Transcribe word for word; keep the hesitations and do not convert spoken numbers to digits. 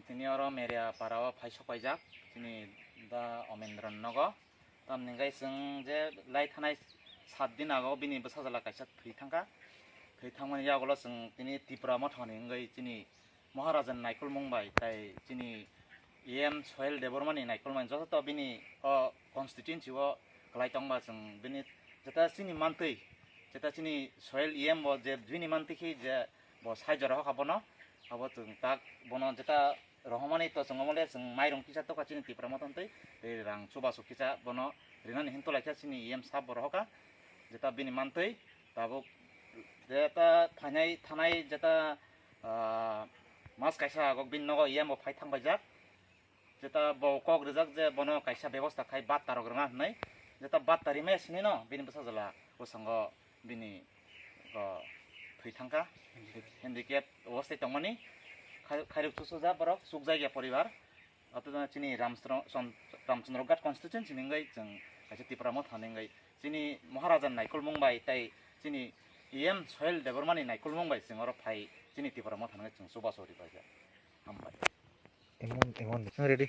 Tini oro Meria para o phai sok paijak, chini da Omendra nogo. Tamni hwnkhe chwng je lai thanai sat din ago bini bwsajala kaisa thwi thangkha. Thwi thangmani yagulo chwng tini Tipra Motha ni wngwi chini Maharaja ni naikolmung bai tai chini E M Sohel Debbarma ni naikolmani joto bini o constituency o kwlai tongba chwng bini jeta chini mantwi, jeta chini Sohel E M bo je bini mantwi khe je bo sai jora hokha bono, abo chwng tak bono jeta rohormani to chwng omole chwng mairung kisa tokha chini Tipra Motha twi, tei rang chubachu kisa bono rinani hin tulaikha chini E M sab bo rohorkha, jeta bini mantwi tabuk jeta thanai thanai jeta, ah, mas kaisa agok bini nogo E M bo phai thangbaijak, jeta bo kok rijak je bono kaisa bebosta khai batta rok rwna hinwi, jeta batta rimaya sini no bini bwsajala bwskango bini o thwi thangkha, handicap obostai tongmani khai-, khairok chusuja borok chukjakya poribar. Ato jona chini Ramchro-, Chon-, Ramchandra Ghat constituency ni wngwi chwng kaisa Tipra Motha ni wngwi chini Maharaja ni naikolmung bai tai chini E M Sohel Debbarma ni naikolmung bai chwng oro phai chini Tipra Motha ni wngwi chwng chubachu ribaijak. Hambai. Emon, emon, ready?